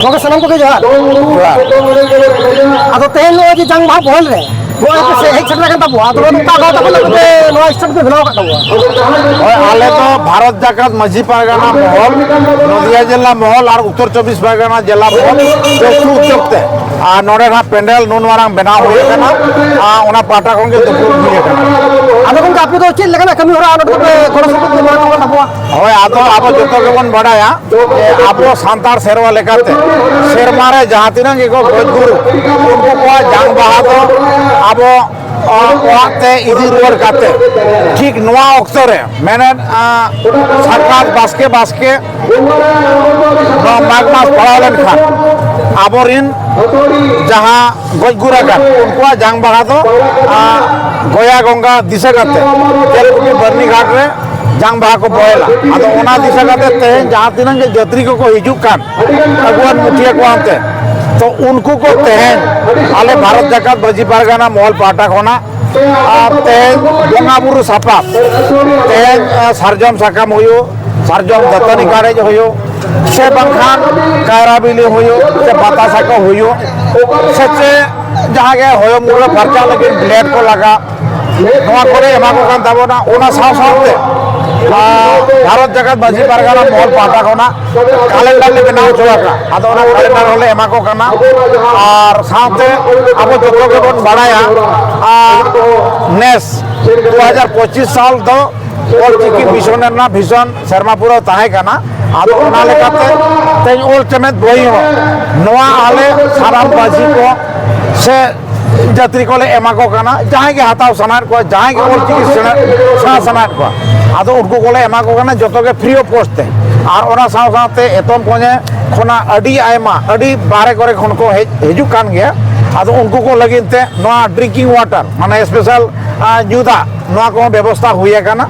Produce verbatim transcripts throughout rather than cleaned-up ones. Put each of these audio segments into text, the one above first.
ᱜᱚᱢᱠᱮ, ᱥᱟᱱᱟᱢ ᱠᱚᱜᱮ ᱡᱚᱦᱟᱨ᱾ ᱡᱚᱦᱟᱨ᱾ ᱟᱫᱚ ᱛᱮᱦᱮᱧ ᱱᱚᱜᱼᱚᱭ ᱡᱮ ᱡᱟᱝ ᱵᱟᱦᱟ ᱵᱚᱦᱮᱞ ᱨᱮ ᱱᱚᱜᱼᱚᱭ ᱯᱮ ᱦᱮᱡ ᱥᱮᱴᱮᱨ ᱟᱠᱟᱱ ᱛᱟᱵᱚᱣᱟ, ᱟᱫᱚ ᱱᱚᱣᱟ ᱫᱚ ᱚᱠᱟ ᱚᱠᱟ ᱛᱟᱵᱚᱱ ᱟᱯᱮ ᱱᱚᱣᱟ ᱥᱴᱮᱴ ᱯᱮ ᱵᱮᱱᱟᱣ ᱟᱠᱟᱫ ᱛᱟᱵᱚᱣᱟ? ᱦᱳᱭ, ᱟᱞᱮ ᱫᱚ ᱵᱷᱟᱨᱚᱛ ᱡᱟᱠᱟᱛ ᱢᱟᱹᱡᱷᱤ ᱯᱟᱨᱜᱟᱱᱟ ᱢᱚᱦᱚᱞ, ᱱᱚᱫᱤᱭᱟ ᱡᱮᱞᱟ ᱢᱚᱦᱚᱞ ᱟᱨ ᱩᱛᱛᱚᱨ ᱪᱚᱵᱵᱤᱥ ᱯᱟᱨᱜᱟᱱᱟ ᱡᱮᱞᱟ ᱢᱚᱦᱚᱞ ᱡᱚᱛᱚ ᱩᱫᱽᱫᱳᱜᱽ ᱛᱮ, ᱟᱨ ᱱᱚᱰᱮ ᱱᱟᱜ ᱯᱮᱱᱰᱮᱞ ᱱᱩᱱ ᱢᱟᱨᱟᱝ ᱵᱮᱱᱟᱣ ᱦᱩᱭ ᱟᱠᱟᱱᱟ᱾ ᱟᱨ ᱚᱱᱟ ᱯᱟᱦᱴᱟ ᱠᱷᱚᱱ ᱜᱮ ᱫᱩᱯᱲᱩᱵ ᱦᱩᱭ ᱟᱠᱟᱱᱟ᱾ ᱟᱫᱚ ᱜᱚᱢᱠᱮ, ᱟᱯᱮ ᱫᱚ ᱪᱮᱫ ᱞᱮᱠᱟᱱᱟᱜ ᱠᱟᱹᱢᱤ ᱦᱚᱨᱟ ᱱᱚᱰᱮ ᱫᱚᱯᱮ ᱜᱚᱲᱚ ᱥᱚᱯᱚᱦᱚᱫ ᱯᱮ ᱮᱢᱟ ᱠᱚ ᱠᱟᱱ ᱛᱟᱵᱚᱣᱟ? ᱦᱳᱭ, ᱟᱫᱚ ᱟᱵᱚ ᱡᱚᱛᱚ ᱜᱮᱵᱚᱱ ᱵᱟᱰᱟᱭᱟ ᱡᱮ ᱟᱵᱚ ᱥᱟᱱᱛᱟᱲ ᱥᱮᱨᱣᱟ ᱞᱮᱠᱟᱛᱮ ᱥᱮᱨᱢᱟ ᱨᱮ ᱡᱟᱦᱟᱸ ᱛᱤᱱᱟᱹᱜ ᱜᱮᱠᱚ ᱜᱚᱡ ᱜᱩᱨᱩ, ᱩᱱᱠᱩ ᱠᱚᱣᱟᱜ ᱡᱟᱝ ᱵᱟᱦᱟ ᱫᱚ ᱟᱵᱚ, ᱚ, ᱚᱲᱟᱜ ᱛᱮ ᱤᱫᱤ ᱨᱩᱣᱟᱹᱲ ᱠᱟᱛᱮ, ᱴᱷᱤᱠ ᱱᱚᱣᱟ ᱚᱠᱛᱚ ᱨᱮ, ᱢᱮᱱᱮᱫ, ᱟ, ᱥᱟᱠᱨᱟᱛ ᱵᱟᱥᱠᱮ ᱵᱟᱥᱠᱮ ᱱᱚᱣᱟ ᱢᱟᱜᱽ ᱢᱟᱥ ᱯᱟᱲᱟᱣ ᱞᱮᱱᱠᱷᱟᱱ ᱟᱵᱚᱨᱤᱱ ᱡᱟᱦᱟᱸ ᱜᱚᱡ ᱜᱩᱨ ᱟᱠᱟᱱ, ᱩᱱᱠᱩᱣᱟᱜ ᱡᱟᱝ ᱵᱟᱦᱟ ᱫᱚ, ᱟ, ᱜᱚᱭᱟ ᱜᱚᱝᱜᱟ ᱫᱤᱥᱟᱹ ᱠᱟᱛᱮ ᱛᱮᱞᱠᱩᱯᱤ ᱵᱟᱹᱨᱱᱤ ᱜᱷᱟᱴ ᱨᱮ ᱡᱟᱝ ᱵᱟᱦᱟ ᱠᱚ ᱵᱚᱦᱮᱞᱟ᱾ ᱟᱫᱚ ᱚᱱᱟ ᱫᱤᱥᱟᱹ ᱠᱟᱛᱮ ᱛᱮᱦᱮᱧ ᱡᱟᱦᱟᱸ ᱛᱤᱱᱟᱹᱜ ᱜᱮ ᱡᱟᱹᱛᱨᱤ ᱠᱚᱠᱚ ᱦᱤᱡᱩᱜ ᱠᱟᱱ, ᱟᱹᱜᱩᱣᱟᱱ ᱢᱩᱠᱷᱤᱭᱟᱹ ᱠᱚ ᱟᱱᱛᱮ, ᱛᱚ ᱩᱱᱠᱩ ᱠᱚ ᱛᱮᱦᱮᱧ ᱟᱞᱮ ᱵᱷᱟᱨᱚᱛ ᱡᱟᱠᱟᱛ ᱢᱟᱹᱡᱷᱤ ᱯᱟᱨᱜᱟᱱᱟ ᱢᱚᱦᱚᱞ ᱯᱟᱦᱴᱟ ᱠᱷᱚᱱᱟᱜ, ᱟᱨ ᱛᱮᱦᱮᱧ ᱵᱚᱸᱜᱟ ᱵᱩᱨᱩ ᱥᱟᱯᱟᱵ, ᱛᱮᱦᱮᱧ, ᱟ, ᱥᱟᱨᱡᱚᱢ ᱥᱟᱠᱟᱢ ᱦᱩᱭᱩᱜ, ᱥᱟᱨᱡᱚᱢ ᱫᱟᱹᱛᱟᱹᱱᱤ ᱠᱟᱲᱮᱡ ᱦᱩᱭᱩᱜ, ᱥᱮ ᱵᱟᱝᱠᱷᱟᱱ ᱠᱟᱭᱨᱟ ᱵᱤᱞᱤ ᱦᱩᱭᱩᱜ, ᱥᱮ ᱵᱟᱛᱟᱥᱟ ᱠᱚ ᱦᱩᱭᱩᱜ, ᱥᱮ ᱪᱮᱫ ᱡᱟᱦᱟᱸ ᱜᱮ ᱦᱚᱭᱚ ᱢᱩᱨᱜᱟᱹ ᱯᱷᱟᱨᱪᱟ ᱞᱟᱹᱜᱤᱫ ᱵᱞᱮᱰ ᱠᱚ ᱞᱟᱜᱟᱜ, ᱱᱚᱣᱟ ᱠᱚᱞᱮ ᱮᱢᱟ ᱠᱚ ᱠᱟᱱ ᱛᱟᱵᱚᱱᱟ᱾ ᱚᱱᱟ ᱥᱟᱶ ᱥᱟᱶᱛᱮ, ᱟ, ᱵᱷᱟᱨᱚᱛ ᱡᱟᱠᱟᱛ ᱢᱟᱹᱡᱷᱤ ᱯᱟᱨᱜᱟᱱᱟ ᱢᱚᱦᱚᱞ ᱯᱟᱦᱴᱟ ᱠᱷᱚᱱᱟᱜ ᱠᱟᱞᱮᱱᱰᱟᱨ ᱞᱮ ᱵᱮᱱᱟᱣ ᱦᱚᱪᱚ ᱟᱠᱟᱫ᱾ ᱟᱫᱚ ᱚᱱᱟ ᱠᱟᱞᱮᱱᱰᱟᱨ ᱦᱚᱸᱞᱮ ᱮᱢᱟ ᱠᱚ ᱠᱟᱱᱟ᱾ ᱟᱨ ᱥᱟᱶᱛᱮ ᱟᱵᱚ ᱡᱚᱛᱚ ᱜᱮᱵᱚᱱ ᱵᱟᱲᱟᱭᱟ, ᱟ, ᱱᱮᱥ ᱫᱩ ᱦᱟᱡᱟᱨ ᱯᱚᱸᱪᱤᱥ ᱥᱟᱞ ᱫᱚ ᱚᱞᱪᱤᱠᱤ ᱢᱤᱥᱚᱱ ᱨᱮᱱᱟᱜ ᱵᱷᱤᱥᱚᱱ ᱥᱮᱨᱢᱟ ᱯᱩᱨᱟᱹᱣ ᱛᱟᱦᱮᱸ ᱠᱟᱱᱟ᱾ ᱟᱫᱚ ᱚᱱᱟ ᱞᱮᱠᱟᱛᱮ ᱛᱮᱦᱮᱧ ᱚᱞ ᱪᱮᱢᱮᱫ ᱵᱳᱭ ᱦᱚᱸ ᱱᱚᱣᱟ ᱟᱞᱮ ᱥᱟᱱᱟᱢ ᱢᱟᱹᱡᱷᱤ ᱠᱚ ᱥᱮ ᱡᱟᱹᱛᱨᱤ ᱠᱚᱞᱮ ᱮᱢᱟ ᱠᱚ ᱠᱟᱱᱟ, ᱡᱟᱦᱟᱸᱭ ᱜᱮ ᱦᱟᱛᱟᱣ ᱥᱟᱱᱟᱭᱮᱫ ᱠᱚᱣᱟ, ᱡᱟᱦᱟᱸᱭ ᱜᱮ ᱚᱞ ᱪᱤᱠᱤ ᱥᱮᱬᱟ, ᱥᱮᱬᱟ ᱥᱟᱱᱟᱭᱮᱫ ᱠᱚᱣᱟ, ᱟᱫᱚ ᱩᱱᱠᱩ ᱠᱚᱞᱮ ᱮᱢᱟ ᱠᱚ ᱠᱟᱱᱟ ᱡᱚᱛᱚ ᱜᱮ ᱯᱷᱨᱤ ᱚᱯᱷ ᱠᱚᱥᱴ ᱛᱮ᱾ ᱟᱨ ᱚᱱᱟ ᱥᱟᱶ ᱥᱟᱶᱛᱮ ᱮᱛᱚᱢ ᱠᱚᱧᱮ ᱠᱷᱚᱱᱟᱜ ᱟᱹᱰᱤ ᱟᱭᱢᱟ, ᱟᱹᱰᱤ ᱵᱟᱦᱨᱮ ᱠᱚᱨᱮ ᱠᱷᱚᱱ ᱠᱚ ᱦᱮᱡ, ᱦᱤᱡᱩᱜ ᱠᱟᱱ ᱜᱮᱭᱟ᱾ ᱟᱫᱚ ᱩᱱᱠᱩ ᱠᱚ ᱞᱟᱹᱜᱤᱫ ᱛᱮ ᱱᱚᱣᱟ ᱰᱨᱤᱝᱠᱤᱝ ᱣᱟᱴᱟᱨ, ᱢᱟᱱᱮ ᱥᱯᱮᱥᱟᱞ, ᱟ, ᱧᱩ ᱫᱟᱜ, ᱱᱚᱣᱟ ᱠᱚᱦᱚᱸ ᱵᱮᱵᱚᱥᱛᱷᱟ ᱦᱩᱭ ᱟᱠᱟᱱᱟ᱾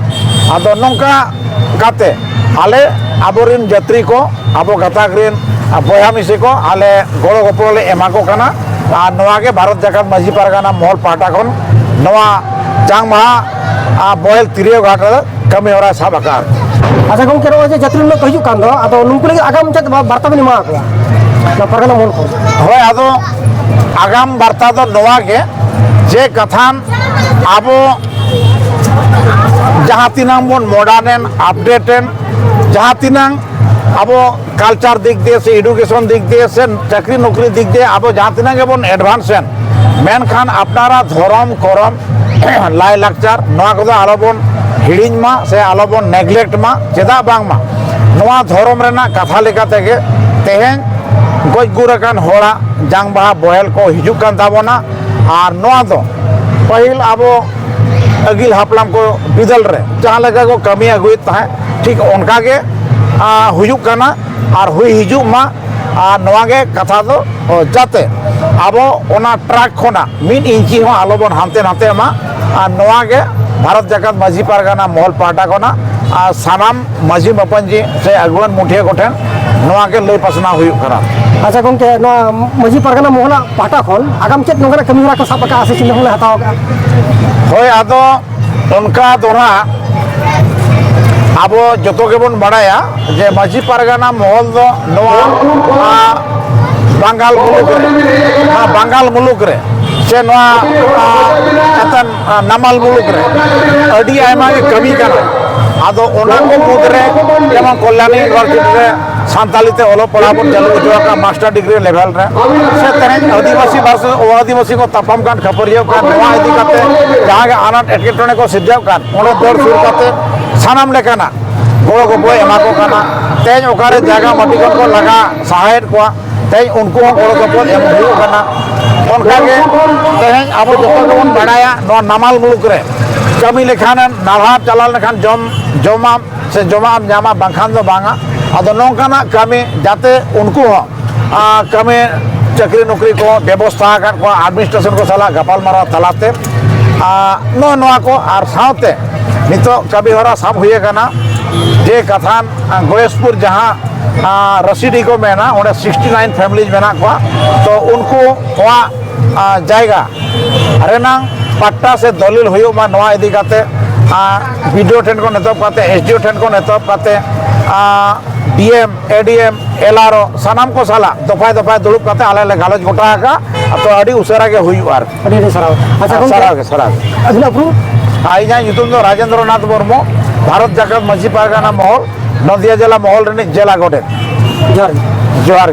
ᱟᱫᱚ ᱱᱚᱝᱠᱟ ᱠᱟᱛᱮ ᱟᱞᱮ ᱟᱵᱚᱨᱮᱱ ᱡᱟᱹᱛᱨᱤ ᱠᱚ, ᱟᱵᱚ ᱜᱟᱛᱟᱠ ᱨᱮᱱ ᱵᱚᱭᱦᱟ ᱢᱤᱥᱤ ᱠᱚ ᱟᱞᱮ ᱜᱚᱲᱚ ᱜᱚᱯᱚᱲᱚ ᱞᱮ ᱮᱢᱟ ᱠᱚ ᱠᱟᱱᱟ᱾ ᱟᱨ ᱱᱚᱣᱟ ᱜᱮ ᱵᱷᱟᱨᱚᱛ ᱡᱟᱠᱟᱛ ᱢᱟᱹᱡᱷᱤ ᱯᱟᱨᱜᱟᱱᱟ ᱢᱚᱦᱚᱞ ᱯᱟᱦᱴᱟ ᱠᱷᱚᱱ ᱱᱚᱣᱟ ᱡᱟᱝ ᱢᱟᱦᱟ, ᱟ, ᱵᱚᱦᱮᱞ ᱛᱤᱨᱭᱳ ᱜᱷᱟᱴ ᱨᱮ ᱠᱟᱹᱢᱤ ᱦᱚᱨᱟ ᱥᱟᱵ ᱟᱠᱟᱫ᱾ ᱟᱪᱪᱷᱟ ᱜᱚᱢᱠᱮ, ᱱᱚᱜᱼᱚᱭ ᱡᱮ ᱡᱟᱹᱛᱨᱤ ᱦᱤᱞᱳᱜ ᱠᱚ ᱦᱤᱡᱩᱜ ᱠᱟᱱ ᱫᱚ, ᱟᱫᱚ ᱱᱩᱠᱩ ᱞᱟᱹᱜᱤᱫ ᱟᱜᱟᱢ ᱪᱮᱫ ᱵᱟ-, ᱵᱟᱨᱛᱟ ᱵᱤᱱ ᱮᱢᱟ ᱠᱚᱣᱟ? ᱱᱚᱣᱟ ᱯᱟᱨᱜᱟᱱᱟ ᱢᱚᱦᱚᱞ ᱠᱷᱚᱱ᱾ ᱦᱳᱭ, ᱟᱫᱚ ᱟᱜᱟᱢ ᱵᱟᱨᱛᱟ ᱫᱚ ᱱᱚᱣᱟ ᱜᱮ, ᱡᱮ ᱠᱟᱛᱷᱟᱱ ᱟᱵᱚ ᱡᱟᱦᱟᱸ ᱛᱤᱱᱟᱹᱝ ᱵᱚᱱ modern ᱮᱱ, update ᱮᱱ, ᱡᱟᱦᱟᱸ ᱛᱤᱱᱟᱹᱝ ᱟᱵᱚ culture ᱫᱤᱠ ᱫᱤᱭᱮ ᱥᱮ education ᱫᱤᱠ ᱫᱤᱭᱮ ᱥᱮ ᱪᱟᱹᱠᱨᱤ ᱱᱚᱠᱨᱤ ᱫᱤᱠ ᱫᱤᱭᱮ ᱟᱵᱚ ᱡᱟᱦᱟᱸ ᱛᱤᱱᱟᱹᱝ ᱜᱮᱵᱚᱱ advance ᱮᱱ, ᱢᱮᱱᱠᱷᱟᱱ ᱟᱯᱱᱟᱨᱟᱜ ᱫᱷᱚᱨᱚᱢ ᱠᱚᱨᱚᱢ ᱞᱟᱭᱼᱞᱟᱠᱪᱟᱨ, ᱱᱚᱣᱟ ᱠᱚᱫᱚ ᱟᱞᱚᱵᱚᱱ ᱦᱤᱲᱤᱧ ᱢᱟ ᱥᱮ ᱟᱞᱚᱵᱚᱱ neglect ᱢᱟ᱾ ᱪᱮᱫᱟᱜ ᱵᱟᱝᱢᱟ ᱱᱚᱣᱟ ᱫᱷᱚᱨᱚᱢ ᱨᱮᱱᱟᱜ ᱠᱟᱛᱷᱟ ᱞᱮᱠᱟ ᱛᱮᱜᱮ ᱛᱮᱦᱮᱧ ᱜᱚᱡ ᱜᱩᱨ ᱟᱠᱟᱱ ᱦᱚᱲᱟᱜ ᱡᱟᱝ ᱵᱟᱦᱟ ᱵᱚᱦᱮᱞ ᱠᱚ ᱦᱤᱡᱩᱜ ᱠᱟᱱ ᱛᱟᱵᱚᱱᱟ᱾ ᱟᱨ ᱱᱚᱣᱟ ᱫᱚ ᱯᱟᱹᱦᱤᱞ ᱟᱵᱚ ᱟᱹᱜᱤᱞ ᱦᱟᱯᱲᱟᱢ ᱠᱚ ᱵᱤᱫᱟᱹᱞ ᱨᱮ ᱡᱟᱦᱟᱸ ᱞᱮᱠᱟ ᱠᱚ ᱠᱟᱹᱢᱤ ᱟᱹᱜᱩᱭᱮᱫ ᱛᱟᱦᱮᱸᱫ, ᱴᱷᱤᱠ ᱚᱱᱠᱟ ᱜᱮ, ᱟ, ᱦᱩᱭᱩᱜ ᱠᱟᱱᱟ ᱟᱨ ᱦᱩᱭ ᱦᱤᱡᱩᱜ ᱢᱟ᱾ ᱟᱨ ᱱᱚᱣᱟ ᱜᱮ ᱠᱟᱛᱷᱟ ᱫᱚ, ᱚ, ᱡᱟᱛᱮ ᱟᱵᱚ ᱚᱱᱟ track ᱠᱷᱚᱱᱟᱜ ᱢᱤᱫ ᱤᱧᱪᱤ ᱦᱚᱸ ᱟᱞᱚᱵᱚᱱ ᱦᱟᱱᱛᱮ ᱱᱟᱛᱮᱜ ᱢᱟ᱾ ᱟᱨ ᱱᱚᱣᱟ ᱜᱮ ᱵᱷᱟᱨᱚᱛ ᱡᱟᱠᱟᱛ ᱢᱟᱹᱡᱷᱤ ᱯᱟᱨᱜᱟᱱᱟ ᱢᱚᱦᱚᱞ ᱯᱟᱦᱴᱟ ᱠᱷᱚᱱᱟᱜ ᱟᱨ ᱥᱟᱱᱟᱢ ᱢᱟᱹᱡᱷᱤ ᱢᱟᱯᱟᱧᱡᱤ ᱥᱮ ᱟᱹᱜᱩᱣᱟᱹᱱ ᱢᱩᱴᱷᱤᱭᱟᱹ ᱠᱚᱴᱷᱮᱱ ᱱᱚᱣᱟ ᱜᱮ ᱞᱟᱹᱭ ᱯᱟᱥᱱᱟᱣ ᱦᱩᱭᱩᱜ ᱠᱟᱱᱟ᱾ ᱟᱪᱪᱷᱟ ᱜᱚᱢᱠᱮ, ᱱᱚᱣᱟ ᱢᱟᱹᱡᱷᱤ ᱯᱟᱨᱜᱟᱱᱟ ᱢᱚᱦᱚᱞᱟᱜ ᱯᱟᱦᱴᱟ ᱠᱷᱚᱱ ᱟᱜᱟᱢ ᱪᱮᱫ ᱱᱚᱝᱠᱟᱱᱟᱜ ᱠᱟᱹᱢᱤ ᱦᱚᱨᱟ ᱠᱚ ᱥᱟᱵ ᱟᱠᱟᱫᱼᱟ ᱥᱮ ᱪᱤᱱᱦᱟᱹ ᱵᱷᱟᱵᱽᱱᱟ ᱦᱟᱛᱟᱣ ᱟᱠᱟᱫᱼᱟ? ᱦᱳᱭ, ᱟᱫᱚ ᱚᱱᱠᱟ ᱫᱚ ᱱᱟᱦᱟᱜ ᱟᱵᱚ ᱡᱚᱛᱚ ᱜᱮᱵᱚᱱ ᱵᱟᱲᱟᱭᱟ ᱡᱮ ᱢᱟᱹᱡᱷᱤ ᱯᱟᱨᱜᱟᱱᱟ ᱢᱚᱦᱚᱞ ᱫᱚ ᱱᱚᱣᱟ, ᱟ, ᱵᱟᱝᱜᱟᱞ ᱢᱩᱞᱩᱠ ᱨᱮ, ᱱᱚᱣᱟ ᱵᱟᱝᱜᱟᱞ ᱢᱩᱞᱩᱠ ᱨᱮ ᱥᱮ ᱱᱚᱣᱟ, ᱟ, ᱮᱛᱮᱱ, ᱟ, ᱱᱟᱢᱟᱞ ᱢᱩᱞᱩᱠ ᱨᱮ ᱟᱹᱰᱤ ᱟᱭᱢᱟ ᱜᱮ ᱠᱟᱹᱢᱤ ᱠᱟᱱᱟ᱾ ᱟᱫᱚ ᱚᱱᱟ ᱠᱚ ᱢᱩᱫᱽᱨᱮ ᱡᱮᱢᱚᱱ ᱠᱚᱞᱭᱟᱱᱤ ᱤᱭᱩᱱᱤᱵᱷᱟᱨᱥᱤᱴᱤ ᱨᱮ ᱥᱟᱱᱛᱟᱞᱤ ᱛᱮ ᱚᱞᱚᱜ ᱯᱟᱲᱦᱟᱣ ᱵᱚᱱ ᱪᱟᱹᱞᱩ ᱦᱚᱪᱚ ᱟᱠᱟᱫ master degree level ᱨᱮ, ᱥᱮ ᱛᱮᱦᱮᱧ ᱟᱹᱫᱤᱵᱟᱹᱥᱤ versus ᱚ ᱟᱹᱫᱤᱵᱟᱹᱥᱤ ᱠᱚ ᱛᱟᱯᱟᱢ ᱠᱟᱱ, ᱠᱷᱟᱹᱯᱟᱹᱨᱤᱭᱟᱹᱜ ᱠᱟᱱ, ᱱᱚᱣᱟ ᱤᱫᱤ ᱠᱟᱛᱮ ᱡᱟᱦᱟᱸ ᱜᱮ ᱟᱱᱟᱴ ᱮᱴᱠᱮᱴᱚᱬᱮ ᱠᱚ ᱥᱤᱨᱡᱟᱣ ᱠᱟᱱ, ᱚᱸᱰᱮ ᱫᱟᱹᱲ ᱥᱩᱨ ᱠᱟᱛᱮ ᱥᱟᱱᱟᱢ ᱞᱮᱠᱟᱱᱟᱜ ᱜᱚᱲᱚ ᱜᱚᱯᱚᱭ ᱮᱢᱟ ᱠᱚ ᱠᱟᱱᱟ᱾ ᱛᱮᱦᱮᱧ ᱚᱠᱟᱨᱮ ᱡᱟᱭᱜᱟ ᱢᱟᱹᱴᱤ ᱠᱷᱚᱱ ᱠᱚ ᱞᱟᱜᱟ ᱥᱟᱦᱟᱭᱮᱫ ᱠᱚᱣᱟ, ᱛᱮᱦᱮᱧ ᱩᱱᱠᱩ ᱦᱚᱸ ᱜᱚᱲᱚ ᱜᱚᱯᱚᱲ ᱮᱢ ᱦᱩᱭᱩᱜ ᱠᱟᱱᱟ᱾ ᱚᱱᱠᱟᱜᱮ ᱛᱮᱦᱮᱧ ᱟᱵᱚ ᱡᱚᱛᱚ ᱜᱮᱵᱚᱱ ᱵᱟᱲᱟᱭᱟ, ᱱᱚᱣᱟ ᱱᱟᱢᱟᱞ ᱢᱩᱞᱩᱠ ᱨᱮ ᱠᱟᱹᱢᱤ ᱞᱮᱠᱷᱟᱱᱮᱢ, ᱱᱟᱞᱦᱟ ᱪᱟᱞᱟᱣ ᱞᱮᱱᱠᱷᱟᱱ ᱡᱚᱢ, ᱡᱚᱢᱟᱢ ᱥᱮ ᱡᱚᱢᱟᱜ ᱮᱢ ᱧᱟᱢᱟ, ᱵᱟᱝᱠᱷᱟᱱ ᱫᱚ ᱵᱟᱝᱟ᱾ ᱟᱫᱚ ᱱᱚᱝᱠᱟᱱᱟᱜ ᱠᱟᱹᱢᱤ ᱡᱟᱛᱮ ᱩᱱᱠᱩ ᱦᱚᱸ, ᱟ, ᱠᱟᱹᱢᱤ ᱪᱟᱹᱠᱨᱤ ᱱᱚᱠᱨᱤ ᱠᱚ ᱵᱮᱵᱚᱥᱛᱷᱟ ᱟᱠᱟᱫ ᱠᱚᱣᱟ administration ᱠᱚ ᱥᱟᱞᱟᱜ ᱜᱟᱯᱟᱞᱢᱟᱨᱟᱣ ᱛᱟᱞᱟᱛᱮ, ᱟ, ᱱᱚᱜᱼᱚ ᱱᱚᱣᱟ ᱠᱚ᱾ ᱟᱨ ᱥᱟᱶᱛᱮ ᱱᱤᱛᱚᱜ ᱠᱟᱹᱢᱤ ᱦᱚᱨᱟ ᱥᱟᱵ ᱦᱩᱭ ᱟᱠᱟᱱᱟ ᱡᱮ ᱠᱟᱛᱷᱟᱱ, ᱟ, ᱜᱚᱭᱮᱥᱯᱩᱨ ᱡᱟᱦᱟᱸ, ᱟ, ᱨᱟᱥᱤᱰᱤ ᱠᱚ ᱢᱮᱱᱟ, ᱚᱸᱰᱮ sixty nine families ᱢᱮᱱᱟᱜ ᱠᱚᱣᱟ᱾ ᱛᱚ ᱩᱱᱠᱩ ᱠᱚᱣᱟᱜ, ᱟ, ᱡᱟᱭᱜᱟ ᱨᱮᱱᱟᱝ ᱯᱟᱴᱴᱟ ᱥᱮ ᱫᱚᱞᱤᱞ ᱦᱩᱭᱩᱜ ᱢᱟ, ᱱᱚᱣᱟ ᱤᱫᱤ ᱠᱟᱛᱮ, ᱟ, BDO ᱴᱷᱮᱱ ᱠᱷᱚᱱ ᱮᱛᱚᱦᱚᱵ ᱠᱟᱛᱮ, SDO ᱴᱷᱮᱱ ᱠᱷᱚᱱ ᱮᱛᱚᱦᱚᱵ ᱠᱟᱛᱮ, ᱟ, ᱰᱤ ᱮᱢ, ᱮ ᱰᱤ ᱮᱢ, ᱮᱞ ᱟᱨ ᱳ ᱥᱟᱱᱟᱢ ᱠᱚ ᱥᱟᱞᱟᱜ ᱫᱚᱯᱷᱟᱭ ᱫᱚᱯᱷᱟᱭ ᱫᱩᱲᱩᱵ ᱠᱟᱛᱮ ᱟᱞᱮ ᱞᱮ ᱜᱟᱞᱚᱪ ᱜᱚᱴᱟ ᱟᱠᱟᱫᱼᱟ᱾ ᱛᱚ ᱟᱹᱰᱤ ᱩᱥᱟᱹᱨᱟ ᱜᱮ ᱦᱩᱭᱩᱜᱼᱟ ᱟᱨᱠᱤ᱾ ᱟᱹᱰᱤ ᱟᱹᱰᱤ ᱥᱟᱨᱦᱟᱣ᱾ ᱟᱪᱪᱷᱟ ᱜᱚᱢᱠᱮ, ᱥᱟᱨᱦᱟᱣ ᱜᱮ, ᱥᱟᱨᱦᱟᱣ ᱜᱮ᱾ ᱟᱹᱵᱤᱱᱟᱜ ᱩᱯᱨᱩᱢ? ᱟᱨ ᱤᱧᱟᱹᱜ ᱧᱩᱛᱩᱢ ᱫᱚ ᱨᱟᱡᱮᱱᱫᱨᱚ ᱱᱟᱛᱷ ᱢᱩᱨᱢᱩ, ᱵᱷᱟᱨᱚᱛ ᱡᱟᱠᱟᱛ ᱢᱟᱹᱡᱷᱤ ᱯᱟᱨᱜᱟᱱᱟ ᱢᱚᱦᱚᱞ, ᱱᱚᱫᱤᱭᱟ ᱡᱮᱞᱟ ᱢᱚᱦᱚᱞ ᱨᱤᱱᱤᱡ ᱡᱮᱞᱟ ᱜᱚᱰᱮᱛ᱾ ᱡᱚᱦᱟᱨ ᱜᱮ᱾ ᱡᱚᱦᱟᱨ ᱜᱮ᱾